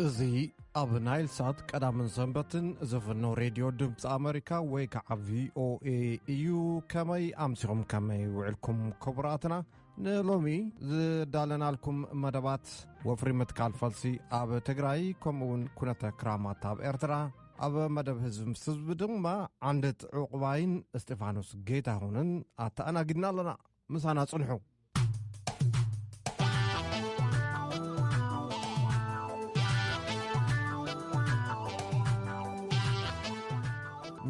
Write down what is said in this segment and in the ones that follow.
እዚ ኣብ ናይል ሳት ቀዳምን ሰንበትን ዝፍኖ ሬድዮ ድምፂ ኣመሪካ ወይ ከዓ ቪ ኦ ኤ እዩ። ከመይ ኣምሲኹም፣ ከመይ ውዕልኩም ክቡራትና? ንሎሚ ዝዳለናልኩም መደባት፣ ወፍሪ ምትካል ፈልሲ ኣብ ትግራይ፣ ከምኡ እውን ኩነተ ክራማት ኣብ ኤርትራ፣ ኣብ መደብ ህዝቢ ምስ ህዝቢ ድማ ዓንደት ዕቑባይን እስጢፋኖስ ጌታሁንን ኣተኣናጊድና ኣለና። ምሳና ጽንሑ።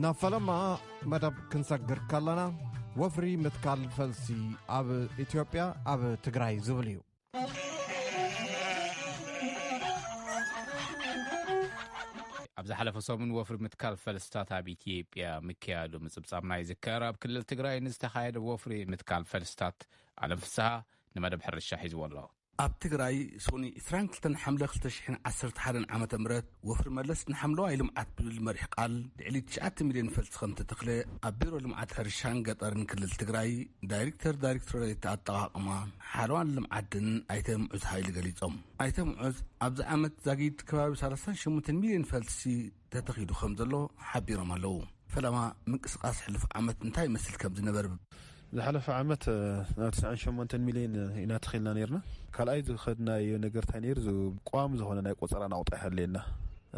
ናብ ፈለማ መደብ ክንሰግር ከለና፣ ወፍሪ ምትካል ፈልሲ ኣብ ኢትዮጵያ፣ ኣብ ትግራይ ዝብል እዩ። ኣብ ዝሓለፈ ሰሙን ወፍሪ ምትካል ፈልስታት ኣብ ኢትዮጵያ ምክያዱ ምጽብጻብና ይዝከር። ኣብ ክልል ትግራይ ንዝተኻየደ ወፍሪ ምትካል ፈልስታት፣ ኣለም ፍስሃ ንመደብ ሕርሻ ሒዝዎ ኣሎ። ኣብ ትግራይ ሶኒ ዕስራን ክልተን ሓምለ ክልተ ሽሕን ዓሰርተ ሓደን ዓመተ ምህረት፣ ወፍሪ መለስ ንሓምለዋይ ልምዓት ብዝብል መሪሕ ቃል፣ ልዕሊ ትሽዓተ ሚልዮን ፈልሲ ከም ተተኽለ ኣብ ቢሮ ልምዓት ሕርሻን ገጠርን ክልል ትግራይ ዳይሬክተር ዳይሬክቶሬት ኣጠቓቕማ ሓለዋን ልምዓትን ኣይተ ምዑዝ ሃይሉ ገሊጾም። ኣይተ ምዑዝ፣ ኣብዚ ዓመት ዛጊድ ከባቢ ሰላሳን ሸሞንተን ሚልዮን ፈልሲ ተተኺሉ ከም ዘሎ ሓቢሮም ኣለዉ። ፈለማ ምንቅስቓስ ሕሉፍ ዓመት እንታይ ይመስል ከም ዝነበረ ዝሓለፈ ዓመት፣ እ፣ ናብ ትስዓን ሸሞንተን ሚልዮን ኢና ተኺልና ነይርና። ካልኣይ ዝኸድናዮ ነገር እንታይ ነይሩ? ዝ-፣ ቋሚ ዝኾነ ናይ ቆጸራ ናቑጣ ይሃለየና።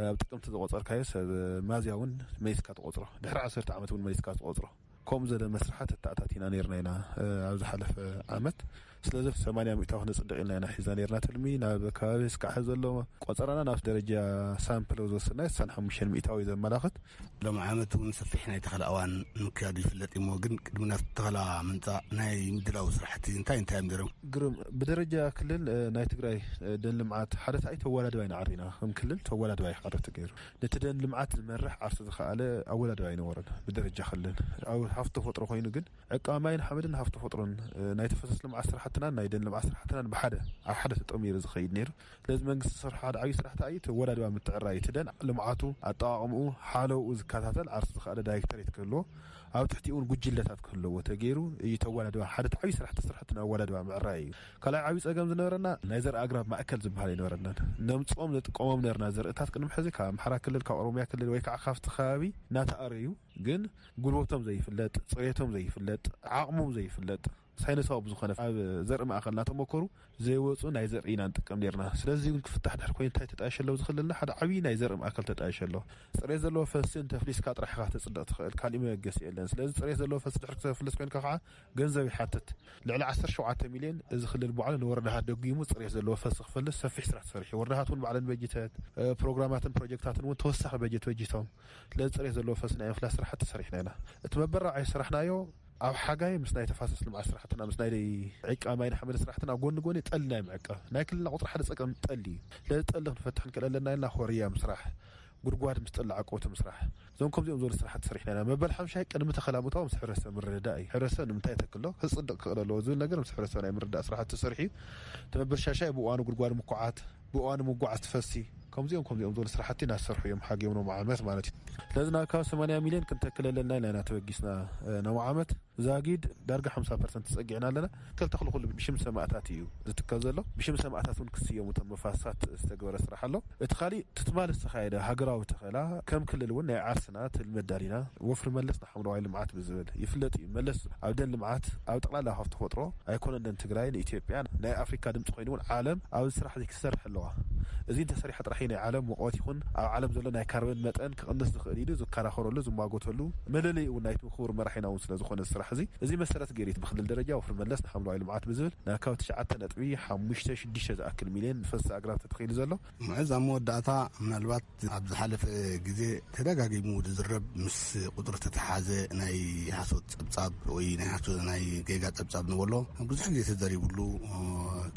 ኣብ ጥቅምቲ ዝቆጸርካዮ ሰብ ሚያዝያ እውን መሊስካ ትቆጽሮ። ድሕሪ ዓሰርተ ዓመት እውን መሊስካ ትቆጽሮ። ከምኡ ዘለ መስርሓት ተተኣታቲና ነይርና ኢና፣ እ፣ ኣብ ዝሓለፈ ዓመት። ስለዚ ሰማንያ ሚእታዊ ክነጽድቕ ኢልና ኢና ሒዝና ነይርና ትልሚ። ናብ ከባቢ እስካዕ ዘሎ ቆጸራና ናብ ደረጃ ሳምፕል ዝወሰድናዮ ስሳን ሓሙሽተን ሚእታዊ ዘመላኽት። ሎም ዓመት እውን ሰፊሕ ናይ ተኸላ እዋን ምክያዱ ይፍለጥ እሞ፣ ግን ቅድሚ ናብ ተኸላ ምምጻእ ናይ ምድላው ስራሕቲ እንታይ እንታይ እዮም ነይሮም? ግርም፣ ብደረጃ ክልል፣ እ፣ ናይ ትግራይ፣ እ፣ ደን ልምዓት ሓደ ሰዓይ ተወዳድባ ኢና ዓሪና። ከም ክልል ተወዳድባ እዩ ዓርሱ ተገይሩ። ነቲ ደን ልምዓት ዝመርሕ ዓርሱ ዝኸኣለ ኣወዳድባ ኣይነበረን ብደረጃ ክልል። ኣብ ሃፍቲ ተፈጥሮ ኮይኑ ግን ዕቃ ማይን ሓመድን ሃፍቲ ተፈጥሮን፣ እ፣ ናይ ተፈሰስ ልምዓት ስራሕትናን ናይ ደን ልምዓት ስራሕትናን ብሓደ፣ ኣብ ሓደ ተጠሚሩ ዝኸይድ ነይሩ። ስለዚ መንግስቲ ዝሰርሖ ሓደ ዓብዪ ስራሕ እንታይ እዩ? እቲ ወዳድባ ምትዕራይ፣ እቲ ደን ልምዓቱ፣ ኣጠቓቕምኡ፣ ሓለውኡ ዝከታተል ዓርሱ ዝኸኣለ ዳይሬክተሬት ክህልዎ፣ ኣብ ትሕቲ እውን ጉጅለታት ክህልዎ ተገይሩ እዩ። ተወዳድባ ሓደ ዓብዪ ስራሕ ተሰርሐ፣ እቲ ናይ ወዳድባ ምዕራይ እዩ። ካልኣይ ዓብዪ ጸገም ዝነበረና ናይ ዘርኢ ኣግራብ ማእከል ዝበሃል ኣይነበረናን። ነምጽኦም ነጥቀሞም ነበርና ዘርእታት ቅድሚ ሕዚ ካብ ኣምሓራ ክልል፣ ካብ ኦሮሚያ ክልል ወይ ከዓ ካብቲ ከባቢ እናተኣረዩ፣ ግን ጉልበቶም ዘይፍለጥ፣ ጽሬቶም ዘይፍለጥ፣ ዓቕሞም ዘይፍለጥ፣ ሳይንሳዊ ብዝኾነ ኣብ ዘርኢ ማእከል እናተመከሩ ዘይወፁ ናይ ዘርኢ ኢና ንጥቀም ነርና። ስለዚ እውን ክፍታሕ ድሕር ኮይኑ እንታይ ተጣየሸ ኣለዉ ዝኽልልና ሓደ ዓብዪ ናይ ዘርኢ ማእከል ተጣየሸ ኣለዎ። ጽሬት ዘለዎ ፈስሲ እንተፍሊስካ ጥራሕ ኢኻ ተጽድቕ ትኽእል፣ ካሊእ መበገሲ የለን። ስለዚ ጽሬት ዘለዎ ፈስሲ ድሕር ክተፍልስ ኮይንካ ከዓ ገንዘብ ይሓትት። ልዕሊ ዓሰርተ ሸውዓተ ሚልዮን እዚ ክልል ባዕሉ ንወረዳሃት ደጊሙ ጽሬት ዘለዎ ፈስሲ ክፈልስ ሰፊሕ ስራሕ ተሰሪሑ። ወረዳሃት እውን ባዕለን በጅተት፣ እ፣ ፕሮግራማትን ፕሮጀክታትን እውን ተወሳኺ በጀት በጅቶም። ስለዚ ጽሬት ዘለዎ ፈስሲ ናይ ምፍላስ ስራሕቲ ሰሪሕና ኢና። እቲ መበራዓይ ዝሰራሕናዮ ኣብ ሓጋይ ምስ ናይ ተፋሰስ ልምዓት ስራሕትና፣ ምስ ናይ ዕቃ ማይን ሓመድ ስራሕትና ጎኒ ጎኒ ጠሊ ናይ ምዕቃብ ናይ ክልልና ቁፅሪ ሓደ ፀገም ጠሊ እዩ። ስለዚ ጠሊ ክንፈትሕ ንክእል ኣለና ኢልና ኮርያ ምስራሕ፣ ጉድጓድ ምስ ጠሊ ዓቀውቲ ምስራሕ፣ እዞም ከምዚኦም ዝበሉ ስራሕቲ ሰሪሕና ኢና። መበል ሓምሻይ ቅድሚ ተኸላ ምእታው ምስ ሕብረተሰብ ምርድዳእ እዩ። ሕብረተሰብ ንምንታይ ተክሎ ክፅድቅ ክኽእል ኣለዎ ዝብል ነገር ምስ ሕብረተሰብ ናይ ምርዳእ ስራሕቲ ተሰሪሑ እዩ። እቲ መበል ሻሻይ ብእዋኑ ጉድጓድ ምኩዓት፣ ብእዋኑ ምጉዓዝ ትፈሲ፣ ከምዚኦም ከምዚኦም ዝበሉ ስራሕቲ እናሰርሑ እዮም ሓጊዮም ሎም ዓመት ማለት እዩ። ስለዚ ናብ ካብ ሰማንያ ሚልዮን ክንተክል ኣለና ኢልና ኢና ተበጊስና፣ እ፣ ሎም ዓመት ዛጊድ ዳርጋ ሓምሳ ፐርሰንት ተጸጊዕና ኣለና። ክልተ ክልኩሉ ብሽም ሰማእታት እዩ ዝትከል ዘሎ። ብሽም ሰማእታት እውን ክስየሙ እቶም መፋስሳት ዝተገበረ ስራሕ ኣሎ። እቲ ካሊእ ትትማል ዝተኻየደ ሃገራዊ ተኸላ ከም ክልል እውን ናይ ዓርስና ትልሚ ኣዳሊና ወፍሪ መለስ ንሓምለዋይ ልምዓት ብዝብል ይፍለጥ እዩ። መለስ ኣብ ደን ልምዓት ኣብ ጠቕላላ ሃፍቲ ተፈጥሮ ኣይኮነን ደን ትግራይ ንኢትዮጵያ ናይ ኣፍሪካ ድምፂ ኮይኑ እውን ዓለም ኣብዚ ስራሕ እዚ ክትሰርሕ ኣለዋ። እዚ እንተሰሪሓ ጥራሕ እዩ ናይ ዓለም ሙቐት ይኹን ኣብ ዓለም ዘሎ ናይ ካርበን መጠን ክቕንስ ዝኽእል ኢሉ ዝከራኸረሉ ዝማጎተሉ መለለይ እውን ናይቲ ክቡር መራሒና እውን ስለ ዝኾነ እዚ ስራሕ እዚ እዚ መሰረት ገይሩ እዩ ብክልል ደረጃ ወፍሪ መለስ ንሓምለዋይ ልምዓት ብዝብል ናብ ካብ ትሽዓተ ነጥቢ ሓሙሽተ ሽዱሽተ ዝኣክል ሚልዮን ፈሰስ ኣግራብ ተተኺሉ ዘሎ። ምዕዝ ኣብ መወዳእታ ምናልባት ኣብ ዝሓለፈ ግዜ ተደጋጊሙ ዝዝረብ ምስ ቁፅሪ ተተሓዘ ናይ ሓሶት ፀብፃብ ወይ ናይ ሓሶት ናይ ጌጋ ፀብፃብ ንበሎ ብዙሕ ግዜ ተዘሪብሉ፣ እ፣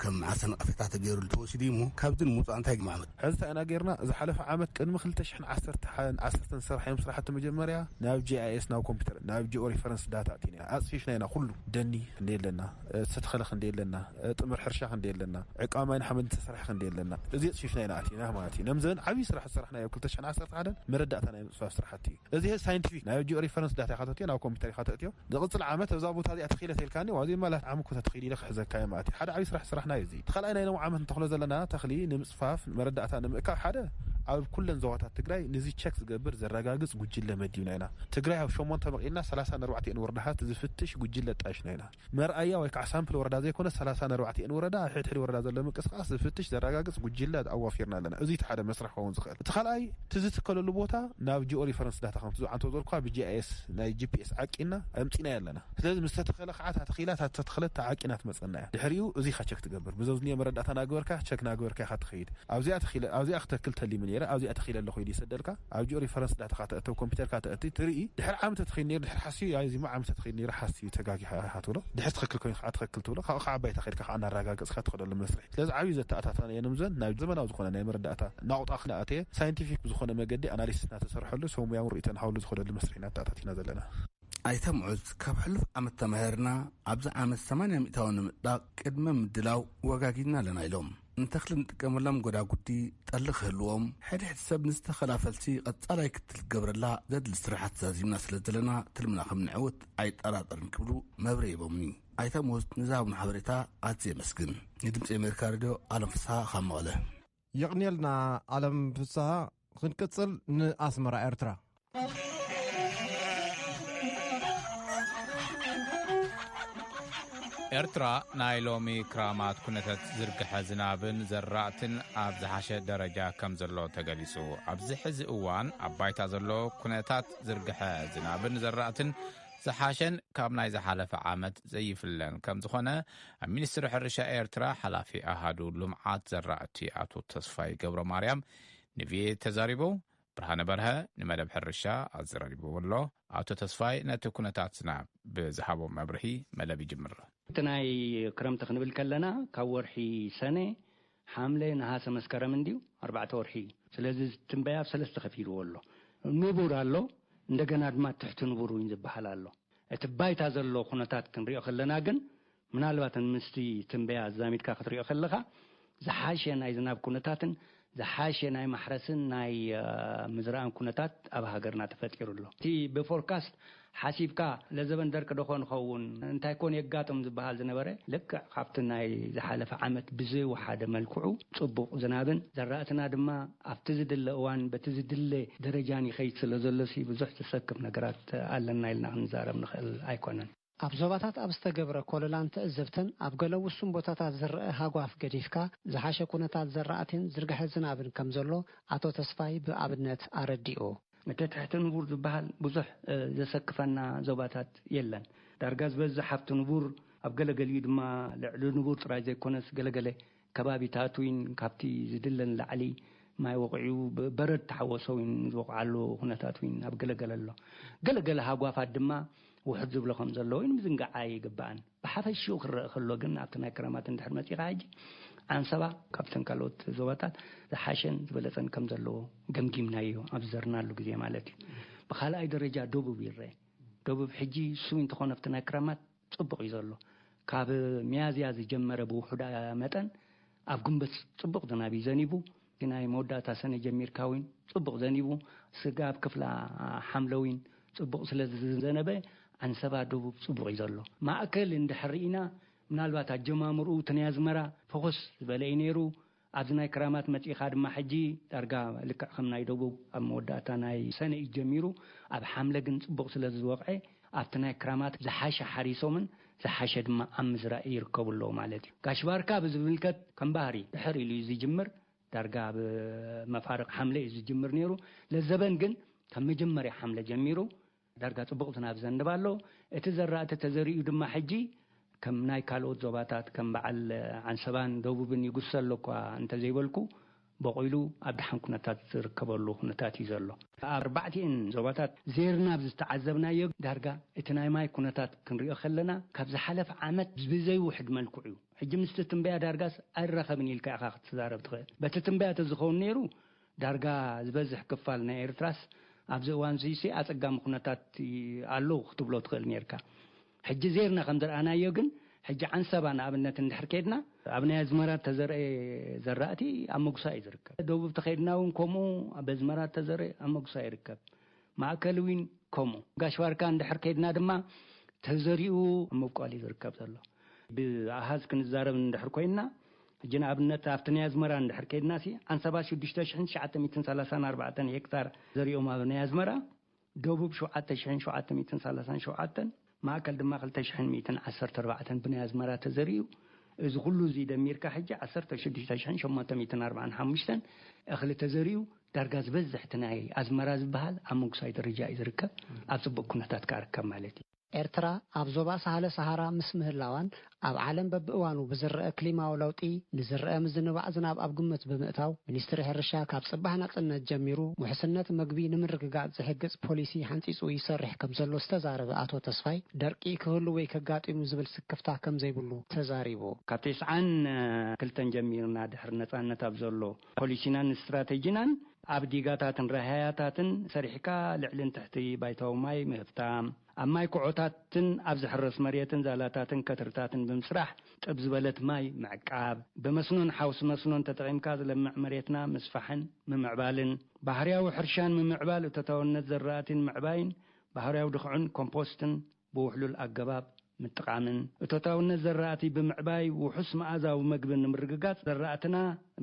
ከም ዓርሰ ነቐፌታ ተገይሩሉ ተወሲዱ እዩ እሞ ካብዚ ንምውፃእ እንታይ ግማመት? ሕዚ እንታይ ኢና ጌርና? ዝሓለፈ ዓመት ቅድሚ ክልተ ሽሕን ዓሰርተ ሓደን ዓሰርተ ዝሰራሕዮም ስራሕቲ መጀመርያ ናብ ጂ ኣይ ኤስ ናብ ኮምፒውተር ናብ ጂኦ ሪፈረንስ ዳታ ኣቲና ኣፅፊፍና ኢና። ኩሉ ደኒ ክንደይ ኣለና፣ እ፣ ዝተተኸለ ክንደይ ኣለና፣ እ፣ ጥምር ሕርሻ ክንደይ ኣለና፣ ዕቃ ማይን ሓመድን ዝተሰርሐ ክንደይ ኣለና፣ እዚ ኣፅፊፍና ኢና ኣቲና ማለት እዩ። ነምዘን ዓብዪ ስራሕ ዝሰራሕናዮ ኣብ ክልተ ሽሕን ዓሰርተ ሓደን መረዳእታ ናይ ምፅፋፍ ስራሕቲ እዩ። እዚ ሳይንቲፊክ ናይ ጂኦ ሪፈረንስ ዳታ ኢኻ ተእትዮ፣ ናብ ኮምፒውተር ኢኻ ተእትዮ። ዝቕፅል ዓመት ኣብዛ ቦታ እዚኣ ተኺለ ተልካኒ፣ ዋዚ ማለት ዓም እኮ ተተኺሉ ኢለ ክሕዘካ እየ ማለት እዩ። ሓደ ዓብዪ ስራሕ ዝሰራሕናዮ እዚ። እቲ ካልኣይ ናይ ሎም ዓመት እንተኽሎ ዘለና ተኽሊ ንምፅፋፍ መረዳእታ ንምእካብ ካብ ሓደ ኣብ ኩለን ዞባታት ትግራይ ንዚ ቸክ ዝገብር ዘረጋግጽ ጉጅለ መዲብና ኢና። ትግራይ ኣብ ሸሞንተ መቒልና ሰላሳ ኣርባዕቲኤን ወረዳታት ዝፍትሽ ጉጅለ ጣይሽና ኢና። መርኣያ ወይ ከዓ ሳምፕል ወረዳ ዘይኮነ ሰላሳ ኣርባዕቲኤን ወረዳ ኣብ ሕድሕድ ወረዳ ዘሎ ምንቅስቃስ ዝፍትሽ ዘረጋግጽ ጉጅለ ኣዋፊርና ኣለና። እዚ እቲ ሓደ መስርሕ ክኸውን ዝኽእል። እቲ ካልኣይ እቲ ዝትከለሉ ቦታ ናብ ጂኦ ሪፈረንስ ዳታ ከምቲ ዝዓንቶ ዘልኳ ብጂኣይኤስ ናይ ጂፒኤስ ዓቂና ኣምጺና ኣለና። ስለዚ ምስ ተተኸለ ከዓ እታ ተኺላ እታ ተተኽለት ተዓቂና ትመጸና እያ። ድሕሪኡ እዚ ኢኻ ቸክ ትገብር። ብዘብዝኒኦ መረዳእታ ናግበርካ ቸክ ናግበርካ ኢኻ ትኸይድ። ኣብዚኣ ተኺለ ኣብዚኣ ክተክል ተሊሙ ነይረ ኣብዚኣ ተኺለ ኣለኹ ኢሉ ይሰደልካ። ኣብ ጂኦ ሪፈረንስ ዳታ ከተእተው ኮምፒውተርካ ተእቲ ትርኢ። ድሕሪ ዓመት ተተኺል ነይሩ ድሕሪ ሓስዩ ኣዚሙ ዓመት ተተኺል ነይሩ ሓስዩ ተጋጊኻ ኢኻ ትብሎ። ድሕሪ ትኽክል ኮይኑ ከዓ ትኽክል ትብሎ። ካብኡ ከዓ ኣባይታ ከድካ ከዓ እናረጋገጽካ ትኸደሉ መስርሕ። ስለዚ ዓብዩ ዘተኣታታና የንምዘን ናብ ዘመናዊ ዝኾነ ናይ መረዳእታ ናቑጣ ክነኣተየ ሳይንቲፊክ ብዝኾነ መገዲ ኣናሊሲስ እናተሰርሐሉ ሰብ ሙያውን ርእይቶ እናሃብሉ ዝኸደሉ መስርሕ ኢና ኣተኣታቲና ዘለና። ኣይተ ምዑዝ ካብ ሕሉፍ ዓመት ተማሂርና ኣብዚ ዓመት ሰማንያ ሚእታዊ ንምጥዳቕ ቅድመ ምድላው ወጋጊና ኣለና ኢሎም። ንተኽሊ ንጥቀመሎም ጎዳጉዲ ጠሊ ክህልዎም ሕድሕድ ሰብ ንዝተኸላ ፈልሲ ቀጻላይ ክትል ክገብረላ ዘድሊ ስራሓት ዛዚምና ስለ ዘለና ትልምና ከም ንዕውት ኣይጠራጠርን ክብሉ መብርሂ ሂቦምኒ። ኣይተ ምዑዝ ንዝሃብና ሓበሬታ ኣዝየ የመስግን። ንድምፂ ኣሜሪካ ሬድዮ ኣለም ፍስሃ ካብ መቐለ። የቕንየልና ኣለም ፍስሃ። ክንቅጽል ንኣስመራ ኤርትራ። ኤርትራ ናይ ሎሚ ክራማት ኩነታት ዝርግሐ ዝናብን ዘራእትን ኣብ ዝሓሸ ደረጃ ከም ዘሎ ተገሊጹ። ኣብዚ ሕዚ እዋን ኣብ ባይታ ዘሎ ኩነታት ዝርግሐ ዝናብን ዘራእትን ዝሓሸን ካብ ናይ ዝሓለፈ ዓመት ዘይፍለን ከም ዝኾነ ኣብ ሚኒስትሪ ሕርሻ ኤርትራ ሓላፊ ኣሃዱ ልምዓት ዘራእቲ ኣቶ ተስፋይ ገብረ ማርያም ንቪኦኤ ተዛሪቡ። ብርሃነ በርሀ ንመደብ ሕርሻ ኣዘራሪብዎ ኣሎ። ኣቶ ተስፋይ ነቲ ኩነታት ዝናብ ብዝሃቦ መብርሂ መደብ ይጅምር። እቲ ናይ ክረምቲ ክንብል ከለና ካብ ወርሒ ሰነ፣ ሓምለ፣ ነሃሰ፣ መስከረም እንድዩ ኣርባዕተ ወርሒ እዩ። ስለዚ ትንበያ ኣብ ሰለስተ ከፊልዎ ኣሎ። ንቡር ኣሎ፣ እንደገና ድማ ትሕቲ ንቡር እውን ዝበሃል ኣሎ። እቲ ባይታ ዘሎ ኩነታት ክንሪኦ ከለና ግን ምናልባት ምስቲ ትንበያ ኣዛሚድካ ክትሪኦ ከለኻ ዝሓሸ ናይ ዝናብ ኩነታትን ዝሓሸ ናይ ማሕረስን ናይ ምዝራእን ኩነታት ኣብ ሃገርና ተፈጢሩ ኣሎ። እቲ ብፎርካስት ሓሲብካ ለዘበን ደርቂ ዶ ኾን ኸውን እንታይ ኮን የጋጥም ዝበሃል ዝነበረ ልክዕ ካብቲ ናይ ዝሓለፈ ዓመት ብዘይወሓደ መልክዑ ጽቡቕ ዝናብን ዘራእትና ድማ ኣብቲ ዝድለ እዋን በቲ ዝድለ ደረጃን ይኸይድ ስለ ዘሎሲ ብዙሕ ዘሰክፍ ነገራት ኣለና ኢልና ክንዛረብ ንኽእል ኣይኮነን። ኣብ ዞባታት ኣብ ዝተገብረ ኮለላን ትዕዝብትን ኣብ ገለ ውሱን ቦታታት ዝረኣ ሃጓፍ ገዲፍካ ዝሓሸ ኩነታት ዘራእቲን ዝርግሐ ዝናብን ከም ዘሎ ኣቶ ተስፋይ ብኣብነት ኣረዲኡ። እቲ ትሕቲ ንቡር ዝበሃል ብዙሕ ዘሰክፈና ዞባታት የለን። ዳርጋ ዝበዝሕ ኣብቲ ንቡር ኣብ ገለገሊኡ ድማ ልዕሊ ንቡር ጥራይ ዘይኮነስ ገለገለ ከባቢታት እውን ካብቲ ዝድለ ንላዕሊ ማይ ወቒዑ በረድ ተሓወሶ እውን ዝወቕዓሉ ኩነታት እውን ኣብ ገለገለ ኣሎ። ገለገለ ሃጓፋት ድማ ውሕድ ዝብሎ ከም ዘሎ እውን ምዝንጋዕ ኣይግባእን። ብሓፈሽኡ ክረአ ከሎ ግን ኣብቲ ናይ ክረማት እንድሕር መፂኻ ሕጂ ዓንሰባ ካብተን ካልኦት ዞባታት ዝሓሸን ዝበለፀን ከም ዘለዎ ገምጊምናዮ ኣብ ዝዘርናሉ ግዜ ማለት እዩ። ብካልኣይ ደረጃ ደቡብ ይረአ። ደቡብ ሕጂ እሱ እንተኾነ ኣብቲ ናይ ክረማት ፅቡቕ እዩ ዘሎ። ካብ ሚያዝያ ዝጀመረ ብውሑዳ መጠን ኣብ ግንቦት ፅቡቕ ዝናብ እዩ ዘኒቡ። እቲ ናይ መወዳእታ ሰነ ጀሚርካ እውን ፅቡቕ ዘኒቡ። ስጋብ ክፍላ ሓምለ እውን ፅቡቕ ስለ ዝዘነበ ዓንሰባ ደቡብ ፅቡቕ እዩ ዘሎ። ማእከል እንድሕር ርኢና ምናልባት ኣጀማምርኡ እቲ ናይ ኣዝመራ ፈኾስ ዝበለ እዩ ነይሩ። ኣብዚ ናይ ክራማት መፂእኻ ድማ ሕጂ ዳርጋ ልክዕ ከም ናይ ደቡብ ኣብ መወዳእታ ናይ ሰነ እዩ ጀሚሩ። ኣብ ሓምለ ግን ፅቡቕ ስለ ዝወቕዐ ኣብቲ ናይ ክራማት ዝሓሸ ሓሪሶምን ዝሓሸ ድማ ኣብ ምዝራእ ይርከቡ ኣለዉ ማለት እዩ። ጋሽ ባርካ ብዝምልከት ከም ባህሪ ድሕር ኢሉ እዩ ዝጅምር። ዳርጋ ኣብ መፋርቕ ሓምለ እዩ ዝጅምር ነይሩ። ለዘበን ግን ካብ መጀመርያ ሓምለ ጀሚሩ ዳርጋ ጽቡቕ ዝናብ ዘንብ ኣሎ። እቲ ዘራእቲ ተዘሪኡ ድማ ሕጂ ከም ናይ ካልኦት ዞባታት ከም በዓል ዓንሰባን ደቡብን ይጉሰ ኣሎ እኳ እንተዘይበልኩ በቑሉ ኣብ ደሓን ኩነታት ዝርከበሉ ኩነታት እዩ ዘሎ። ኣብ ኣርባዕቲኤን ዞባታት ዜርና ኣብ ዝተዓዘብናዮ ዳርጋ እቲ ናይ ማይ ኩነታት ክንሪኦ ከለና ካብ ዝሓለፈ ዓመት ብዘይውሕድ መልክዑ እዩ። ሕጂ ምስቲ ትንበያ ዳርጋስ ኣይራኸብን ኢልካ ኢኻ ክትዛረብ ትኽእል። በቲ ትንበያ ተዝኸውን ነይሩ ዳርጋ ዝበዝሕ ክፋል ናይ ኤርትራስ ኣብዚ እዋን እዚሲ ኣጸጋሚ ኩነታት ኣሎ ክትብሎ ትኽእል ነርካ። ሕጂ ዜርና ከም ዝረኣናዮ ግን ሕጂ ዓንሰባ ንኣብነት እንድሕር ከድና ኣብ ናይ ኣዝመራ ተዘርአ ዘራእቲ ኣብ መጉሳ እዩ ዝርከብ። ደቡብ ተኸድና እውን ከምኡ ኣብ ኣዝመራ ተዘርአ ኣብ መጉሳ ይርከብ። ማእከል እውን ከምኡ። ጋሽ ባርካ እንድሕር ከድና ድማ ተዘሪኡ ኣብ ምብቋል እዩ ዝርከብ ዘሎ። ብኣሃዝ ክንዛረብ እንድሕር ኮይንና ሕጂ ንኣብነት ኣብቲ ናይ ኣዝመራ እንድሕር ከይድናሲ፣ ዓንሰባ ሽዱሽተ ሽሕን ትሽዓተ ሚእትን ሰላሳን ኣርባዕተን ሄክታር ዘሪኦም ኣብ ናይ ኣዝመራ፣ ደቡብ ሸውዓተ ሽሕን ሸውዓተ ሚእትን ሰላሳን ሸውዓተን፣ ማእከል ድማ ክልተ ሽሕን ሚእትን ዓሰርተ ኣርባዕተን ብናይ ኣዝመራ ተዘሪኡ። እዚ ኩሉ እዚ ደሚርካ ሕጂ ዓሰርተ ሽዱሽተ ሽሕን ሸሞንተ ሚእትን ኣርባዓን ሓሙሽተን እኽሊ ተዘሪኡ። ዳርጋ ዝበዝሕ እቲ ናይ ኣዝመራ ዝበሃል ኣብ ምጉሳይ ደረጃ እዩ ዝርከብ። ኣብ ጽቡቕ ኩነታት ከኣ ርከብ ማለት እዩ። ኤርትራ ኣብ ዞባ ሳህለ ሰሃራ ምስ ምህላዋን ኣብ ዓለም በብእዋኑ ብዝረአ ክሊማዊ ለውጢ ንዝረአ ምዝንባዕ ዝናብ ኣብ ግምት ብምእታው፣ ሚኒስትሪ ሕርሻ ካብ ጽባሕ ናጽነት ጀሚሩ ውሕስነት መግቢ ንምርግጋጽ ዝሕግዝ ፖሊሲ ሓንጺጹ ይሰርሕ ከም ዘሎ ዝተዛረበ ኣቶ ተስፋይ፣ ደርቂ ክህሉ ወይ ከጋጢሙ ዝብል ስክፍታ ከም ዘይብሉ ተዛሪቡ። ካብ ተስዓን ክልተን ጀሚርና ድሕሪ ነጻነት ኣብ ዘሎ ፖሊሲናን ስትራተጂናን ኣብ ዲጋታትን ራሃያታትን ሰሪሕካ ልዕልን ትሕቲ ባይታዊ ማይ ምህብታም፣ ኣብ ማይ ኩዖታትን ኣብ ዝሕረስ መሬትን ዛላታትን ከትርታትን ብምስራሕ ጥብ ዝበለት ማይ ምዕቃብ፣ ብመስኖን ሓውሲ መስኖን ተጠቒምካ ዝለምዕ መሬትና ምስፋሕን ምምዕባልን፣ ባህርያዊ ሕርሻን ምምዕባል እቶታውነት ዘራእቲን ምዕባይን፣ ባህርያዊ ድኽዕን ኮምፖስትን ብውሕሉል ኣገባብ ምጥቓምን፣ እቶታውነት ዘራእቲ ብምዕባይ ውሑስ መኣዛዊ መግቢ ንምርግጋጽ ዘራእትና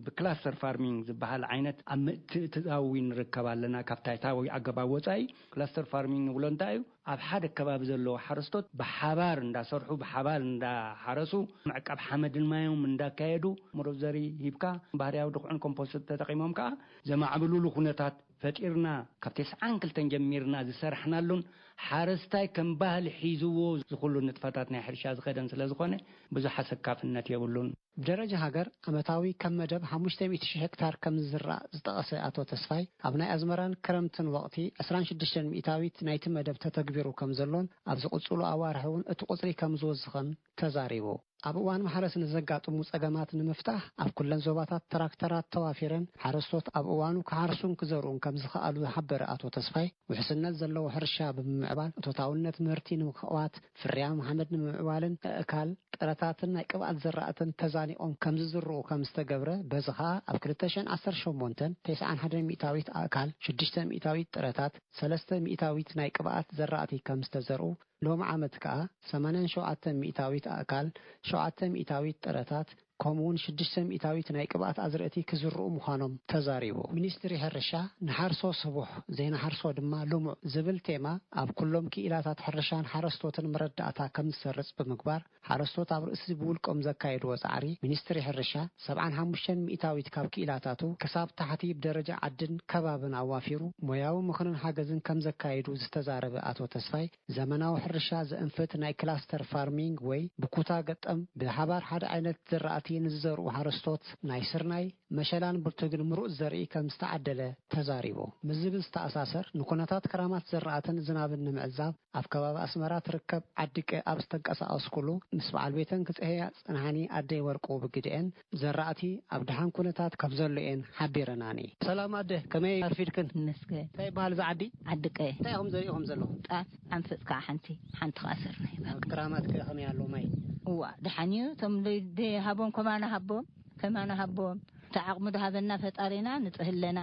ብክላስተር ፋርሚንግ ዝበሃል ዓይነት ኣብ ምትእትታዊ ንርከብ ኣለና። ካብ ታይታዊ ኣገባብ ወጻኢ ክላስተር ፋርሚንግ ንብሎ እንታይ እዩ? ኣብ ሓደ ከባቢ ዘለዉ ሓረስቶት ብሓባር እንዳሰርሑ፣ ብሓባር እንዳሓረሱ፣ ምዕቃብ ሓመድን ማዮም እንዳካየዱ፣ መረብ ዘሪ ሂብካ፣ ባህርያዊ ድኹዕን ኮምፖስት ተጠቒሞም ከኣ ዘማዕብሉሉ ኩነታት ፈጢርና። ካብ ተስዓን ክልተን ጀሚርና ዝሰራሕናሉን ሓረስታይ ከም ባህሊ ሒዝዎ ዝኹሉ ንጥፈታት ናይ ሕርሻ ዝኸደን ስለ ዝኾነ፣ ብዙሕ ኣሰካፍነት የብሉን። ብደረጃ ሃገር፣ ዓመታዊ ከም መደብ ሓሙሽተ ሚእቲ ሺሕ ሄክታር ከም ዝዝራእ ዝጠቐሰ ኣቶ ተስፋይ፣ ኣብ ናይ ኣዝመራን ክረምትን ወቕቲ ዕስራን ሽዱሽተን ሚእታዊት ናይቲ መደብ ተተግቢሩ ከም ዘሎን፣ ኣብ ዝቕጽሉ ኣዋርሕ እውን እቲ ቁጽሪ ከም ዝወስኸን ተዛሪቡ። ኣብ እዋን ማሕረስ ንዘጋጥሙ ጸገማት ንምፍታሕ፣ ኣብ ኩለን ዞባታት ትራክተራት ተዋፊረን ሓረስቶት ኣብ እዋኑ ክሓርሱን ክዘርኡን ከም ዝኸኣሉ ዝሓበረ ኣቶ ተስፋይ፣ ውሕስነት ዘለዎ ሕርሻ ብምምዕባል እቶታውነት ምህርቲ ንምኽዋት፣ ፍርያም ሓመድ ንምምዕባልን ኣእካል፣ ጥረታትን ናይ ቅብኣት ዘራእትን ተዛኒቖም ከም ዝዝርኡ ከም ዝተገብረ፣ በዚ ኸኣ ኣብ ክልተ ሽሕን ዓሰርተ ሸሞንተን፣ ተስዓን ሓደን ሚእታዊት ኣእካል፣ ሽዱሽተ ሚእታዊት ጥረታት፣ ሰለስተ ሚእታዊት ናይ ቅብኣት ዘራእቲ ከም ዝተዘርኡ፣ ሎሚ ዓመት ከኣ ሰማንያን ሸውዓተን ሚእታዊት ኣእካል፣ ሸውዓተ ሚእታዊት ጥረታት፣ ከምኡ እውን ሽዱሽተ ሚእታዊት ናይ ቅብኣት ኣዝርእቲ ክዝርኡ ምዃኖም ተዛሪቡ። ሚኒስትሪ ሕርሻ፣ "ንሓርሶ ስቡሕ፣ ዘይንሓርሶ ድማ ልሙዕ" ዝብል ቴማ ኣብ ኩሎም ክኢላታት ሕርሻን ሓረስቶትን መረዳእታ ከም ዝሰርጽ ብምግባር፣ ሓረስቶት ኣብ ርእሲ ብውልቆም ዘካየድዎ ጻዕሪ፣ ሚኒስትሪ ሕርሻ ሰብዓን ሓሙሽተን ሚእታዊት ካብ ክኢላታቱ ክሳብ ታሕቲ ብደረጃ ዓድን ከባብን ኣዋፊሩ ሞያዊ ምኽርን ሓገዝን ከም ዘካየዱ ዝተዛረበ ኣቶ ተስፋይ፣ ዘመናዊ ሕርሻ ዘእንፍት ናይ ክላስተር ፋርሚንግ ወይ ብኩታ ገጠም ብሓባር ሓደ ዓይነት ዘራእቲ ንዝዘርኡ ሓረስቶት ናይ ስርናይ፣ መሸላን ብርቱግን ምሩጽ ዘርኢ ከም ዝተዓደለ ተዛሪቡ። ምስዚ ብዝተኣሳሰር፣ ንኩነታት ክራማት ዘራእትን ዝናብን ንምዕዛብ ኣብ ከባቢ ኣስመራ ትርከብ ዓዲ ቀ ኣብ ዝተንቀሳቐስኩሉ፣ ምስ በዓል ቤተን ክጽህያ ዝጸንሓኒ ኣደይ ወርቁ ብግድኤን፣ ዘራእቲ ኣብ ደሓን ኩነታት ከም ዘሎ እየን ሓቢረናኒ። ሰላም ኣደ፣ ከመይ ኣርፊድክን? ይመስገን። እንታይ ይበሃል እዚ ዓዲ? ዓዲ ቀ። እንታይ ኢኹም ዘሪእኹም ዘለኹም? ጣፍ፣ ሓንፈጽ ከኣ ሓንቲ፣ ሓንቲ ከኣ ስርናይ። ኣብ ክራማት ከ ከመይ ኣሎ ማይ? እዋ፣ ደሓን እዩ። እቶም ደይ-፣ ደይ ሃቦም ከማና ሃቦም፣ ከማና ሃቦም። እቲ ዓቕሚ ድሃበና ፈጣሪና ንጽህ ኣለና፣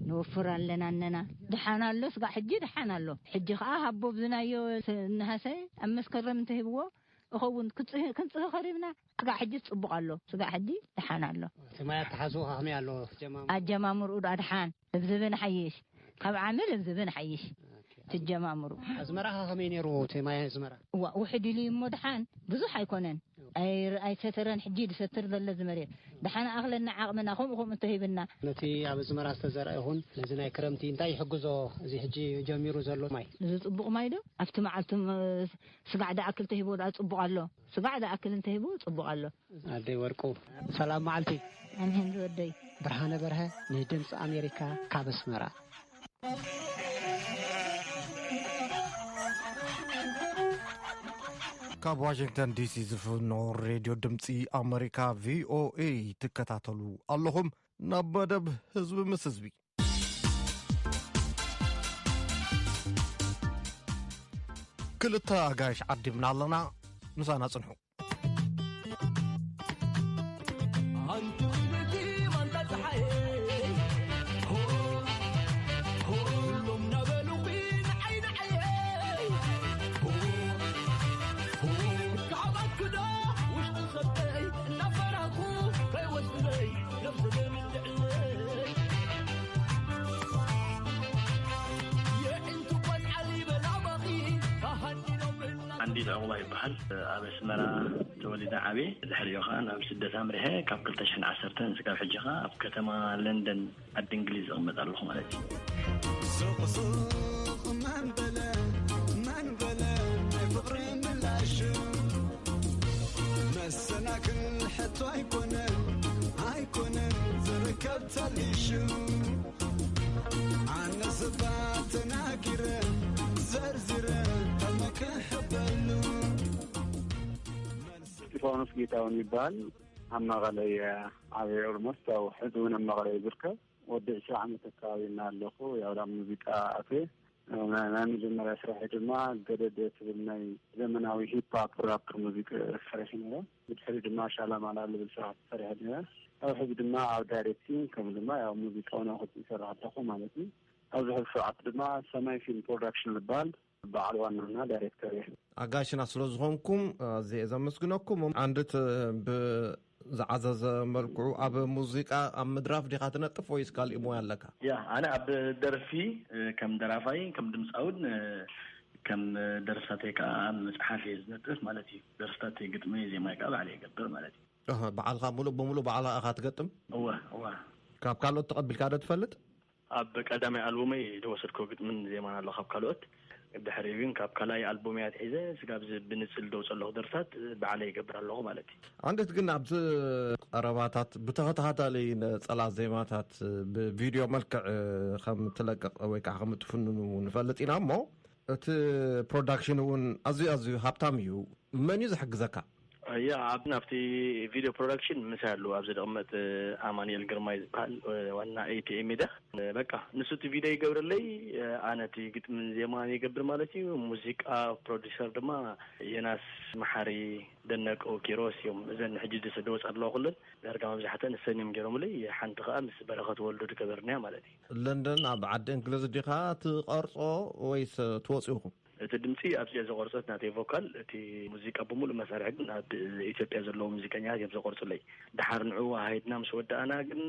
ንወፍር ኣለና እነና። ደሓን ኣሎ፣ ስጋዕ ሕጂ ደሓን ኣሎ። ሕጂ ከኣ ሃቦ ብዝናዮ ስ-፣ ነሃሰ ኣብ መስከረም እንተሂብዎ እኸውን። ክንጽህ-፣ ክንጽህ ከሪብና። ስጋዕ ሕጂ ጽቡቕ ኣሎ። ስጋዕ ሕጂ ደሓን ኣሎ። እቲ ማይ ኣተሓዝኡ ከመይ ኣሎ? ጀማምሩ? ኣጀማምርኡ ደኣ ደሓን። ልብዝብን ሓይሽ። ካብ ዓሚ ልብዝብን ሓይሽ። ኦኬ። ትጀማምሩ። ኣዝመራ ከ ከመይ ነይሩ እቲ ማይ ኣዝመራ? እዋ፣ ውሕድ ኢሉ እዩ እሞ ደሓን። ብዙሕ ኣይኮነን። ኣይ-፣ ኣይሰተረን። ሕጂ ድሰትር ዘሎ እዚ መሬት። ደሓን ኣኽለና ዓቕምና፣ ከምኡ ከምኡ እንተሂብና። ነቲ ኣብ ኣዝመራ ዝተዘርአ ይኹን ነዚ ናይ ክረምቲ እንታይ ይሕግዞ እዚ ሕጂ ጀሚሩ ዘሎ ማይ? እዚ ጽቡቕ ማይ ዶ? ኣብቲ መዓልቲ ም-፣ ስጋዕ ደኣክል ተሂቦ ደኣ ጽቡቕ ኣሎ። ስጋዕ ደኣክል እንተሂቦ ጽቡቕ ኣሎ። ኣደይ ወርቁ፣ ሰላም መዓልቲ። ኣሜን ዝወደይ። ብርሃነ በርሀ ንድምፂ ኣሜሪካ ካብ ኣስመራ። ካብ ዋሽንግተን ዲሲ ዝፍኖ ሬድዮ ድምፂ ኣሜሪካ ቪኦኤ ትከታተሉ ኣለኹም። ናብ መደብ ህዝቢ ምስ ህዝቢ። ክልተ ኣጋይሽ ዓዲምና ኣለና፣ ምሳና ጽንሑ። ኣንቲ ውዕይቲ ማንታ ጸሓየ፣ ሆ፣ ሆ፣ ሎም ናበሉኺ ንዓይ ንዓየ፣ ሆ፣ ሆ፣ ክሃባክዶ ውሽጢ ኸብተይ እናፈራኹ ኣንዲት ዕቑባ ይበሃል። ኣብ ኣስመራ ተወሊደ ዓብየ። ድሕሪኡ ኸዓ ናብ ስደት ኣምሪሐ። ካብ ክልተ ሽሕን ዓሰርተን እስካብ ሕጂ ኸዓ ኣብ ከተማ ለንደን ዓዲ እንግሊዝ እቕመጥ ኣለኹ ማለት እዩ። ሱቕ ሱቕ መን በለ፣ መን በለ፣ ናይ ፍቕሪ ምላሹ መሰናክል ሕቶ ኣይኮነን፣ ኣይኮነን ዝርከብ ተሊሹ። ኣነ ስባ ተናጊረ፣ ዘርዚረ፣ ሕልመ ክሕበሉ። እስጢፋኖስ ጌታሁን ይበሃል። ኣብ መቐለ እየ ዓብየ። ኦልሞስት፣ ያው፣ ሕዚ እውን ኣብ መቐለ እየ ዝርከብ። ወዲ ዕስራ ዓመት ኣካባቢ እና ኣለኹ። ያው፣ ናብ ሙዚቃ ኣትየ። ናይ፣ ናይ መጀመርያ ስራሐይ ድማ ገደደ ትብል ናይ ዘመናዊ ሂፕ ሆፕ ራፕ ሙዚቃ ሰሪሐ ነይረ። ብድሕሪ ድማ ሻላማላ ዝብል ስራሕ ሰሪሐ ነይረ። ያው፣ ሕዚ ድማ ኣብ ዳይሬክቲንግ፣ ከምኡ ድማ፣ ያው፣ ሙዚቃ እውን ኣብ ቅርጺ ይሰርሕ ኣለኹ ማለት እዩ። ኣብዚ ሕዚ ሰዓት ድማ ሰማይ ፊልም ፕሮዳክሽን ዝበሃል በዓል ዋናና ዳይሬክተር እየ። ኣጋይሽና ስለ ዝኾንኩም ኣዝየ እየ ዘመስግነኩም። ኣንድት፣ ብዝዓዘዘ መልክዑ ኣብ ሙዚቃ፣ ኣብ ምድራፍ ዲኻ ትነጥፍ ወይስ ካሊእ ሞያ ኣለካ? ያ፣ ኣነ ኣብ ደርፊ፣ እ፣ ከም ደራፋይ፣ ከም ድምፃውን፣ እ፣ ከም ደርፍታተይ ከዓ ኣብ ምፅሓፍ እየ ዝነጥፍ ማለት እዩ። ደርፍታተይ፣ ግጥሚ፣ ዜማይ ከዓ ባዕለይ ይገብር ማለት እዩ። ኣሃ፣ ባዕልኻ ሙሉእ ብሙሉእ ባዕልኻ ኢኻ ትገጥም? እወ፣ እወ። ካብ ካልኦት ተቐቢልካ ዶ ትፈልጥ? ኣብ ቀዳማይ ኣልቡመይ ዝወሰድኮ ግጥምን ዜማን ኣሎ ካብ ካልኦት። ድሕሪ ግን ካብ ካልኣይ ኣልቡመይ ኣትሒዘ ስጋብ እዚ ብንጽል ደውጸ ኣለኹ ደርፍታት ባዕለይ ይገብር ኣለኹ ማለት እዩ። ኣንዴት ግን ኣብዚ ቀረባታት ብተኸታታሊ ነጸላ ዜማታት ብቪድዮ መልክዕ ከም ትለቅቕ ወይ ከዓ ከም ትፍንኑ ንፈልጥ ኢና እሞ፣ እቲ ፕሮዳክሽን እውን ኣዝዩ ኣዝዩ ሃብታም እዩ። መን እዩ ዝሕግዘካ? ያ፣ ኣብ፣ ናብቲ ቪድዮ ፕሮዳክሽን ምሳይ ኣለዉ ኣብዚ ዝቕመጥ ኣማኑኤል ግርማይ ዝበሃል ዋና ኤ ቲ ኤ ሚድያ። በቃ ንሱ እቲ ቪድዮ ይገብረለይ፣ ኣነ እቲ ግጥምን ዜማን ይገብር ማለት እዩ። ሙዚቃ ፕሮዲሰር ድማ ዮናስ መሓሪ፣ ደነቀው ኪሮስ እዮም። እዘን ሕጂ ዝወፃ ኣለዋ ኩለን ዳርጋ መብዛሕተን እሰን እዮም ገይሮምለይ። ሓንቲ ከዓ ምስ በረኸት ወልዱ ዝገበርናያ ማለት እዩ። ለንደን ኣብ ዓዲ እንግሊዝ ዲኻ ትቐርጾ ወይስ ትወፅኡ ኢኹም? እቲ ድምፂ ኣብዚኣ ዝቆርፀት ናተይ ቮካል፣ እቲ ሙዚቃ ብምሉእ መሳርሒ ግን ኣብ ኢትዮጵያ ዘለዉ ሙዚቀኛታት እዮም ዝቆርፁለይ። ደሓር ንዕኡ ኣሃይድና ምስ ወዳእና ግን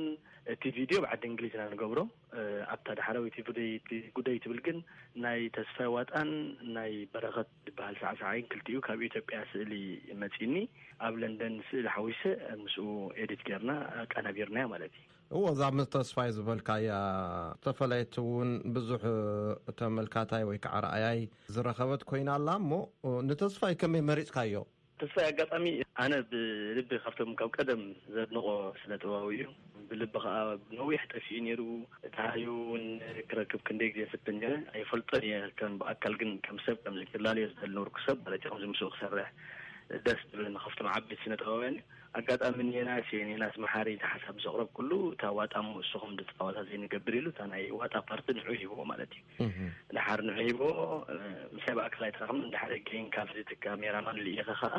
እቲ ቪድዮ ኣብ ዓዲ እንግሊዝ ኢና ንገብሮ። እ፣ ኣብታ ዳሕራዊት ጉደይ፣ እቲ ጉደይ ትብል ግን ናይ ተስፋይ ዋጣን ናይ በረኸት ዝበሃል ሳዕሳዓይን ክልቲኡ ካብ ኢትዮጵያ ስእሊ መፂኒ ኣብ ለንደን ስእሊ ሓዊሰ ምስኡ ኤዲት ጌርና ኣቀናቢርናያ ማለት እዩ። እዎ፣ እዛ ምስ ተስፋይ ዝበልካያ ዝተፈለየት እውን ብዙሕ ተመልካታይ ወይ ከዓ ረኣያይ ዝረኸበት ኮይና ኣላ። እሞ ንተስፋይ ከመይ መሪፅካዮ? ተስፋይ ኣጋጣሚ ኣነ ብልቢ ካብቶም ካብ ቀደም ዘድንቆ ስነ ጥበባዊ እዩ። ብልቢ ከዓ ነዊሕ ጠፊኡ ነይሩ። እቲ ሃዩ እውን ክረክብ ክንደይ ግዜ ፍትን ነይረ። ኣይፈልጦን እየ ከም ብኣካል፣ ግን ከም ሰብ ከምዚ ክላለዮ ዝደሊ ነበርኩ ሰብ ማለት እዩ። ከምዚ ምስኡ ክሰርሕ ደስ ዝብለኒ ካብቶም ዓበይቲ ስነ ጥበባውያን እዩ። ኣጋጣሚ ኔናስ እየ፣ ኔናስ መሓሪ፣ እቲ ሓሳብ ምስ ኣቕረብኩሉ፣ እታ ዋጣ እሞ እሱ ከም ዝፃወታ ዘይንገብር ኢሉ፣ እታ ናይ ዋጣ ፓርቲ ንዑ ሂብዎ ማለት እዩ። እህ። ድሓር ንዑ ሂብዎ፣ እ፣ ምሳይ ብኣካል ኣይተራኸብን። ድሓር ገይን ካብዚ እቲ ካሜራማን ልኢኸ ኸዓ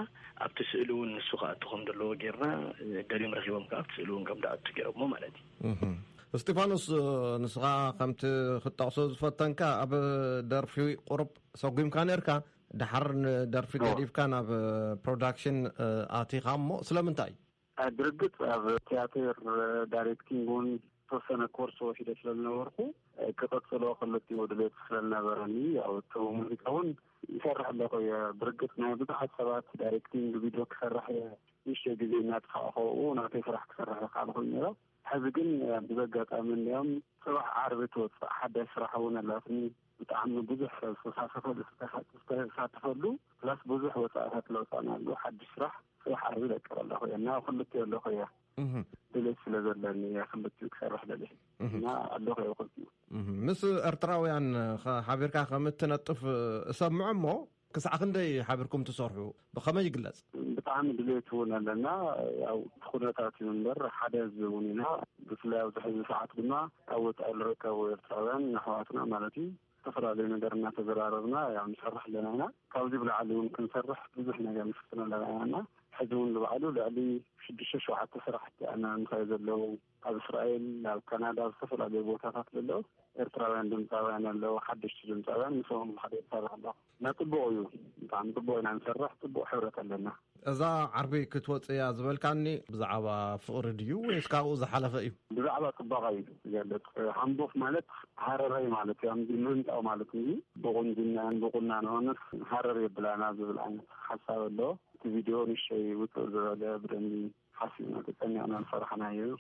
ኣብቲ ስእሊ እውን ንሱ ክኣቱ ከም ዘለዎ ጌርና፣ እ፣ ደልዮም ረኺቦም ከዓ ኣብቲ ስእሊ እውን ከም ዝኣቱ ገይሮሞ ማለት እዩ። እህ። እስጢፋኖስ፣ እ፣ ንስኻ ከምቲ ክትጠቕሶ ዝፈተንካ ኣብ ደርፊ ቁሩብ ሰጒምካ ነርካ፣ ደሓር ንደርፊ እዎ። ገዲፍካ ናብ ፕሮዳክሽን፣ እ፣ ኣቲኻ እሞ ስለምንታይ? እ፣ ብርግጽ ኣብ ቲያትር፣ እ፣ ዳይሬክቲንግ እውን ዝተወሰነ ኮርስ ወሲደ ስለ ዝነበርኩ፣ እ፣ ክቐጽሎ ክልቲኡ ድሌት ስለ ዝነበረኒ፣ ያው እቲ ሙዚቃ እውን ይሰርሕ ኣለኹ እየ። ብርግጽ ናይ ብዙሓት ሰባት ዳይሬክቲንግ ቪድዮ ክሰርሕ እየ ንእሽተይ ግዜ እናጥፋእኹ ናተይ ስራሕ ክሰርሕ ይከኣል ኮይኑ ነይረ። ሕዚ ግን፣ እ፣ ብዘጋጣሚ እንዲኦም ጽባሕ ዓርቢ ትወጽእ ሓዳሽ ስራሕ እውን ኣላትኒ። ብጣዕሚ ብዙሕ ሰብ ዝተሳተፈሉ፣ ዝተሳተፈሉ፣ ፕላስ ብዙሕ ወጻእታት ለውፃና ኣሎ። ሓድሽ ስራሕ ጽባሕ ዓርቢ ለቅቕ ኣለኹ እየ እና ክልቲኡ ኣለኹ እየ። እህ። ድሌት ስለ ዘለኒ እየ ክልቲኡ ክሰርሕ ደሊየ እህ። እና ኣለኹ እየ ክልቲኡ። እህ። ምስ ኤርትራውያን ኸ-፣ ሓቢርካ ከም እትነጥፍ እሰምዖ እሞ፣ ክሳዕ ክንደይ ሓቢርኩም ትሰርሑ? ብኸመይ ይግለጽ? ብጣዕሚ ድሌት እውን ኣለና። ያው እቲ ኩነታት እዩ እምበር ሓደ ህዝቢ እውን ኢና። ብፍላይ ኣብዚ ሕዚ ሰዓት ድማ ኣብ ወጻኢ ዝርከቡ ኤርትራውያን ኣሕዋትና ማለት እዩ፣ ዝተፈላለዩ ነገር እናተዘራረብና ያው ንሰርሕ ኣለና ኢና። ካብዚ ብላዕሊ እውን ክንሰርሕ ብዙሕ ነገር ንፍትን ኣለና ኢና እና ሕዚ እውን ንባዕሉ ልዕሊ ሽዱሽተ ሸውዓተ ስራሕቲ ኣና ምሳይ ዘለዉ ኣብ እስራኤል፣ ኣብ ካናዳ፣ ኣብ ዝተፈላለዩ ቦታታት ዘለዉ ኤርትራውያን ድምፃውያን ኣለዉ፣ ሓደሽቲ ድምፃውያን፣ ምስኦም ሓደ ይሰርሕ ኣለኹ። ጽቡቕ እዩ። ብጣዕሚ ጽቡቕ ኢና ንሰርሕ፣ ጽቡቕ ሕብረት ኣለና። እዛ ዓርቢ ክትወጽእ እያ ዝበልካኒ ብዛዕባ ፍቕሪ ድዩ ወይስ ካብኡ ዝሓለፈ እዩ? ብዛዕባ ጽባቐ እዩ ዝገልጽ። ሃምቦፍ ማለት ሃረራይ ማለት እዩ። ኣምዚ ምህንጣው ማለት እዩ። ብቑንጅናን ብቑናንኦንስ ሃረር የብላና ዝብል ዓይነት ሓሳብ ኣሎ። እቲ ቪድዮ ንሸይ ውፅእ ዝበለ ብደንቢ ሓሲብና ተጨኒቕና ዝሰራሕናዮ እዩ።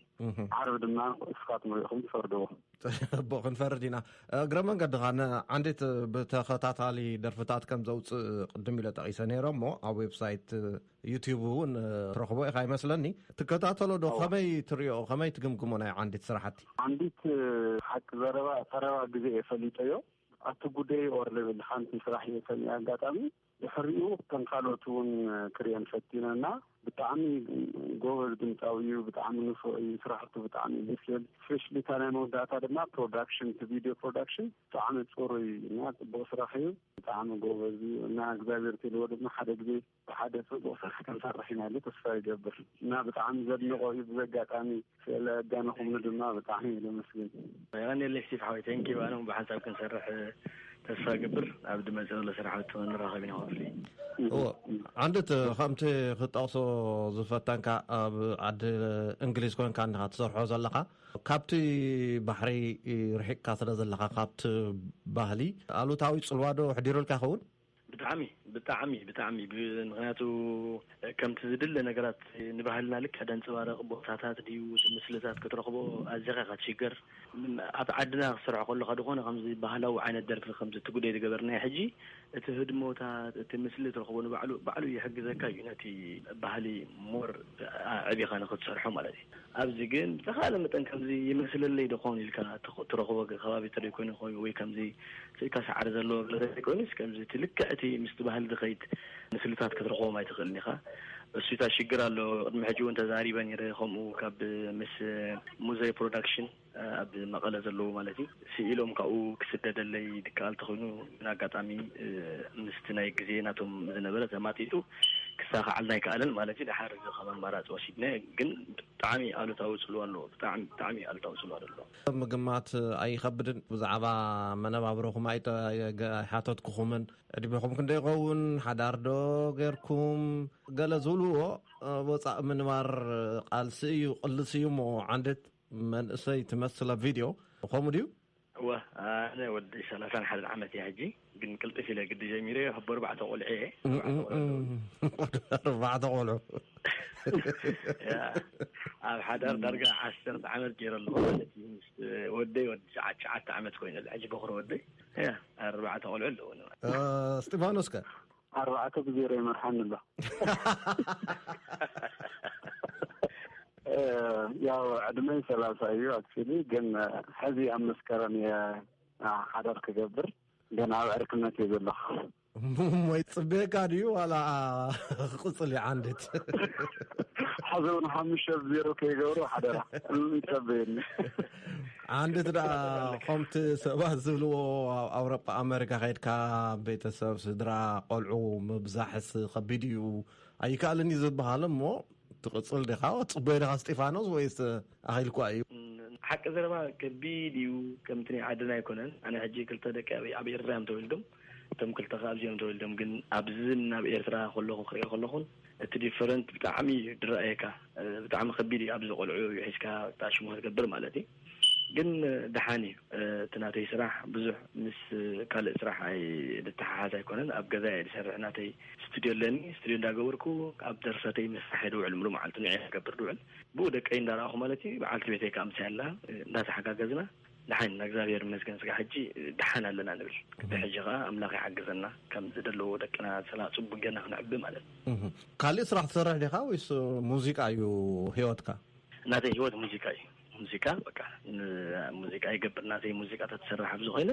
ዓርቢ ድማ እስኻትኩም ርኢኹም ትፈርድዎ። ጽቡቕ፣ ክንፈርድ ኢና። እግረ መንገድኻ ንዓንዲት ብተኸታታሊ ደርፍታት ከም ዘውፅእ ቅድም ኢለ ጠቒሰ ነይረ እሞ ኣብ ዌብሳይት ዩቲዩብ እውን ትረኽቦ ኢኻ ይመስለኒ። ትከታተሎ ዶ? ከመይ ትሪኦ? ከመይ ትግምግሞ ናይ ዓንዲት ስራሕቲ? ዓንዲት ሓቂ ዘረባ ቀረባ ግዜ እየ ፈሊጠዮ። ኣቲ ጉደይ ኦር ልብል ሓንቲ ስራሕ እየ ሰሚዐ ኣጋጣሚ። ድሕሪኡ ከም ካልኦት እውን ክርእየን ፈቲነና። ብጣዕሚ ጎበዝ ድምፃዊ እዩ። ብጣዕሚ ንፉዕ እዩ። ስራሕቱ ብጣዕሚ እዩ ደስ ዝብል። ስፔሻሊ እታ ናይ መወዳእታ ድማ ፕሮዳክሽን፣ እቲ ቪድዮ ፕሮዳክሽን ብጣዕሚ ፅሩይ እና ፅቡቅ ስራሕ እዩ። ብጣዕሚ ጎበዝ እዩ እና እግዚኣብሔር ትልዎ ድማ ሓደ ግዜ ብሓደ ጽቡቕ ስራሕ ክንሰርሕ ኢና ኢለ ተስፋ ይገብር እና ብጣዕሚ ዘድንቖ እዩ። ብዚ ኣጋጣሚ ስለ ኣዳነኹምኒ ድማ ብጣዕሚ እየ ዘመስግን። የቐንየለይ ስቲፍ ሓወይ፣ ቴንኪ። ኣነ እውን ብሓንሳብ ክንሰርሕ ተስፋ እገብር። ኣብ ዝመጽእ ዘሎ ስራሕ ንራኸብ ኢና ክፍሊ። እዎ፣ ዓንድት ከምቲ ክትጠቕሶ ዝፈተንካ ኣብ ዓዲ እንግሊዝ ኮንካ እንዲኻ ትሰርሖ ዘለኻ። ካብቲ ባሕሪ ርሒቕካ ስለ ዘለኻ ካብቲ ባህሊ ኣሉታዊ ጽልዋ ዶ ኣሕዲሩልካ ይኸውን? ብጣዕሚ፣ ብጣዕሚ፣ ብጣዕሚ። ብ-፣ ምኽንያቱ ከምቲ ዝድለ ነገራት ንባህልና ልክዕ ደንጸባርቕ ቦታታት ድዩ፣ እቲ ምስልታት ክትረኽቦ ኣዚኻ ኢኻ ትሽገር። ም-፣ ኣብ ዓድና ክትሰርሖ ከለኻ ዝኾነ ከምዚ ባህላዊ ዓይነት ደርፊ ከምዚ እቲ ጉዳይ ዝገበርናዮ ሕጂ፣ እቲ ህድሞታት፣ እቲ ምስሊ ትረኽቦ ንባዕሉ፣ ባዕሉ ይሕግዘካ እዩ ነቲ ባህሊ ሞር ኣዕቢኻ ንኽትሰርሖ ማለት እዩ። ኣብዚ ግን ብዝተኻእለ መጠን ከምዚ ይመስለለይ ዶ ኸውን ኢልካ ትኽ-፣ ትረኽቦ ከባቢ እንተደይኮይኑ ወይ ከምዚ ስእካ ሳዕሪ ዘለዎ ገዛ ዘይኮይኑስ፣ ከምዚ እቲ ልክዕ እቲ ምስቲ ባህሊ ዝኸይድ ምስልታት ክትረኽቦም ኣይትኽእልን ኢኻ። እሱ እታ ሽግር ኣሎ። ቅድሚ ሕጂ እውን ተዛሪበ ነይረ፣ ከምኡ ካብ ምስ ሙዘይ ፕሮዳክሽን ኣብ መቐለ ዘለዉ ማለት እዩ፣ ስኢሎም ካብኡ ክስደደለይ ድከኣል ተኾይኑ፣ ግን ኣጋጣሚ፣ እ፣ ምስቲ ናይ ግዜ ናቶም ዝነበረ ተማጢጡ ክሳኻዓልና ኣይከኣለን ማለት እዩ። ደሓር እዚ ከም ኣማራፂ ወሲድና፣ ግን ብጣዕሚ ኣሉታዊ ጽልዋ ኣለዎ። ብጣዕሚ፣ ብጣዕሚ ኣሉታዊ ጽልዋ ኣለዎ። ምግማት ኣይኸብድን። ብዛዕባ መነባብሮኹም ኣይተ-፣ ኣይሓተትኩኹምን። ዕድሜኹም ክንደይ ይኸውን? ሓዳር ዶ ጌርኩም? ገለ ዝብልዎ፣ እ፣ ወጻእ ምንባር ቃልሲ እዩ፣ ቅልሲ እዩ እሞ ዓንድት መንእሰይ ትመስል ኣብ ቪድዮ። ከምኡ ድዩ? እወ፣ ኣነ ወዲ ሰላሳን ሓደን ዓመት እየ ሕጂ፣ ግን ቅልጥፍ ኢለ ግዲ ጀሚረ እየ። ኣቦ ኣርባዕተ ቆልዑ እየ። እም፣ እም፣ እም። ኣርባዕተ ቆልዑ። ያ፣ ኣብ ሓዳር ዳርጋ ዓሰርተ ዓመት ገይረ ኣለኹ ማለት እዩ። ምስ ወደይ ወዲ ትሽዓ-፣ ትሽዓተ ዓመት ኮይኑ፣ ሕጂ በኹሪ ወደይ። ያ፣ ኣርባዕተ ቆልዑ ኣለዉኒ። እ፣ እስጢፋኖስ ከ? ኣርባዕተ ብዜሮ ይመርሓኒ ኣሎ። እ፣ ያው ዕድመይ ሰላሳ እዩ ኣክቹሊ፣ ግን ሕዚ ኣብ መስከረም እየ ሓዳር ክገብር፣ ገና ኣብ ዕርክነት እየ ዘለኹ። እሞ ይጽበየካ ድዩ ዋላ ክቕጽል እዩ ዓንድት? ሕዚ እውን ሓሙሽተ ብዜሮ ከይገብሩ ሓደራ፣ ይጸበየኒ። ዓንድት ደኣ ከምቲ ሰባት ዝብልዎ ኣብ ኣውሮጳ ኣመሪካ ከይድካ ቤተሰብ ስድራ ቆልዑ ምብዛሕስ ከቢድ እዩ ኣይከኣልን እዩ ዝበሃል እሞ ትቕጽል ዲኻ? ትጽበዮ ዲኻ እስጢፋኖስ ወይስ ኣኺልኳ እዩ? ሓቂ ዘረባ ከቢድ እዩ። ከምቲ ናይ ዓድና ኣይኮነን። ኣነ ሕጂ ክልተ ደቂ ኣብ፣ ኣብ ኤርትራ እዮም ተወሊዶም። እቶም ክልተ ከኣ ኣብዚኦም ተወሊዶም። ግን ኣብዚ ናብ ኤርትራ ከለኹ ክሪኦ ከለኹን እቲ ዲፈረንት ብጣዕሚ እዩ ዝረኣየካ። እ፣ ብጣዕሚ ከቢድ እዩ ኣብዚ ቆልዑ ሒዝካ ብጣዕሚ ሽሙ ክትገብር ማለት እዩ። ግን፣ እ፣ ደሓን እዩ። እ፣ እቲ ናተይ ስራሕ ብዙሕ ምስ ካልእ ስራሕ ኣይ-፣ ዝተሓሓዝ ኣይኮነን። ኣብ ገዛ እየ ዝሰርሕ። ናተይ ስቱድዮ ኣለኒ። ስቱድዮ እንዳገበርኩ ኣብ ደርሰተይ ምስራሕ እየ ዝውዕል። ሙሉ መዓልቲ ንዕየ ዝገብር ዝውዕል። ብኡ ደቀይ እንዳረኣኹ ማለት እዩ። በዓልቲ ቤተይ ከኣ ምሳይ ኣላ። እ፣ እንዳተሓጋገዝና ደሓን ኢና፣ እግዚኣብሔር ይመስገን። ስጋ ሕጂ ደሓን ኣለና ንብል። እቲ ሕጂ ከኣ ኣምላኽ ይሓግዘና፣ ከም ዝደለዎ ደቅና ሰላ-፣ ጽቡቅ ጌርና ክንዕቢ ማለት እዩ። እህ። ካልእ ስራሕ ትሰርሕ ዲኻ ወይስ ሙዚቃ እዩ ህይወትካ? ናተይ ህይወት ሙዚቃ እዩ። ሙዚቃ በቃ፣ ን-፣ ሙዚቃ ይገብር። ናተይ ሙዚቃ ተትሰርሕ ኣብዚ ኮይነ፣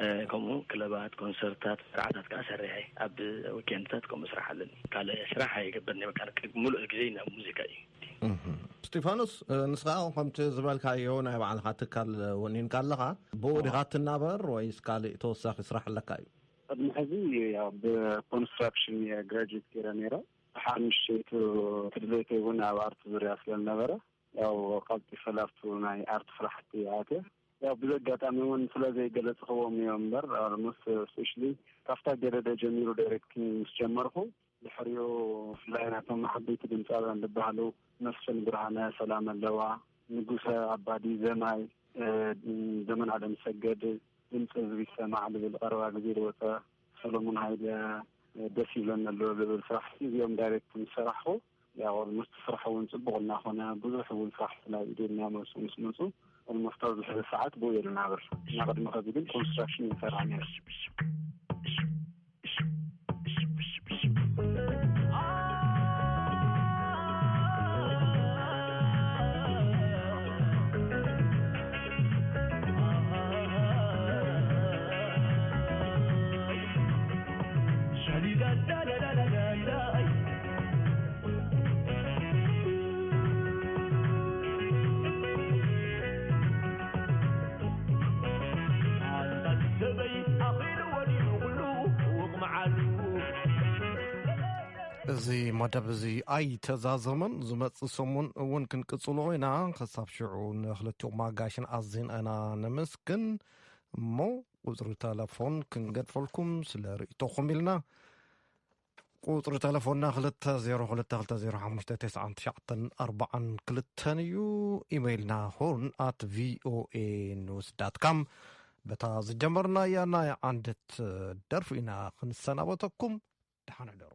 እ፣ ከምኡ ክለባት፣ ኮንሰርታት፣ መርዓታት ከኣ ሰሪሐ፣ ኣብ ዊኬንድታት ከምኡ ስራሕ ኣለኒ። ካልእ ስራሕ ኣይገብርን እየ። በቃ፣ ሙሉእ ግዜ ናብ ሙዚቃ እዩ። እህ። እስጢፋኖስ፣ እ፣ ንስኻ ከምቲ ዝበልካዮ ናይ ባዕልኻ ትካል ወኒንካ ኣለኻ፣ ብኡ ዲኻ ትናበር ወይስ ካልእ ተወሳኺ ስራሕ ኣለካ እዩ? ቅድሚ ሕዚ ያው ብኮንስትራክሽን እየ ግራጁዌት ገይረ ነይረ። ድሓር ምሸቱ ትድለይተይ እውን ኣብ ኣርት ዙርያ ስለ ዝነበረ፣ ያው ቀልጢፈ ላብቱ ናይ ኣርት ስራሕቲ ኣትየ። ያው ብዘጋጣሚ እውን ስለ ዘይገለጽኽዎም እዮም እምበር፣ ምስ ስፔሻሊ ካብታ ገደደ ጀሚሩ ዳይሬክቲንግ ምስ ጀመርኩ፣ ድሕሪኡ ብፍላይ ናቶም ዓበይቲ ድምፃውያን ዝበሃሉ መስፍን ብርሃነ፣ ሰላም ኣለዋ፣ ንጉሰ ኣባዲ፣ ዘማይ ዘመን ኣለም ሰገድ፣ ድምፂ ህዝቢ ይሰማዕ ዝብል ቀረባ ግዜ ዝወፀ፣ ሰሎሙን ሃይለ፣ ደስ ይብለኒ ኣሎ ዝብል ስራሕ፣ እዚኦም ዳይሬክት ምስ ሰራሕኹ፣ ያው ኦልሞስት ስራሕ እውን ፅቡቕ እናኾነ፣ ብዙሕ እውን ስራሕ ናይ ኢደና መፁ ምስ መፁ፣ ኦልሞስት ኣብዚ ሕዚ ሰዓት ብኡ የንናብር። እና ቅድሚ ከዚ ግን ኮንስትራክሽን ይሰራሕ ነይሩ። እዚ መደብ እዚ ኣይተዛዘመን። ዝመጽእ ሰሙን እውን ክንቅጽሎ ኢና። ክሳብ ሽዑ ንክልቲኦም ኣጋሽን ኣዚና ኢና ነመስግን። እሞ ቁጽሪ ተለፎን ክንገድፈልኩም ስለ ርእይቶኹም ኢልና። ቁጽሪ ተለፎንና ክልተ ዜሮ ክልተ ክልተ ዜሮ ሓሙሽተ ተስዓን ትሽዓተን ኣርባዓን ክልተን እዩ። ኢሜይልና ሆርን ኣት ቪኦኤ ኒውስ ዳት ካም። በታ ዝጀመርናያ ናይ ዓንደት ደርፊ ኢና ክንሰናበተኩም። ደሓን ሕደሩ።